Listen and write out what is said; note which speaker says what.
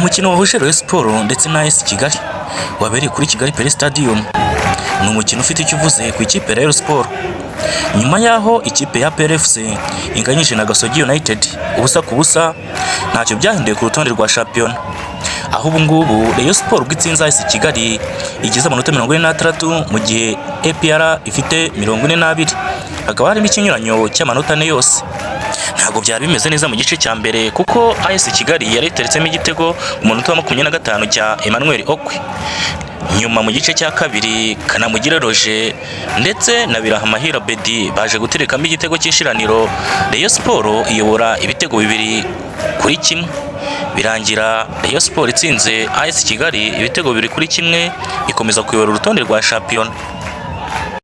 Speaker 1: Umukino wahuje Rayon Sports ndetse na AS Kigali wabereye kuri Kigali Pele Stadium ni umukino ufite icyo uvuze ku ikipe ya Rayon Sports. Nyuma y'aho ikipe ya APR FC inganyije na Gasogi United 0-0, ntacyo byahinduye ku rutonde rwa shampiyona, aho ubu ngubu Rayon Sports ubwo itsinze AS Kigali igize amanota 46, mu gihe APR ifite 42, hakaba harimo ikinyuranyo cy'amanota 4 yose. Ntabwo byari bimeze neza mu gice cya mbere, kuko AS Kigali yari iteretsemo igitego mu munota wa 25 cya Emmanuel Okwi. Nyuma mu gice cya kabiri, Kanamugire Roger ndetse na Birahamahira Bedi baje guterekamo igitego cy'ishiraniro, Rayon Sports iyobora ibitego 2-1. Birangira Rayon Sports itsinze AS Kigali ibitego 2-1, ikomeza kuyobora urutonde rwa shampiyona.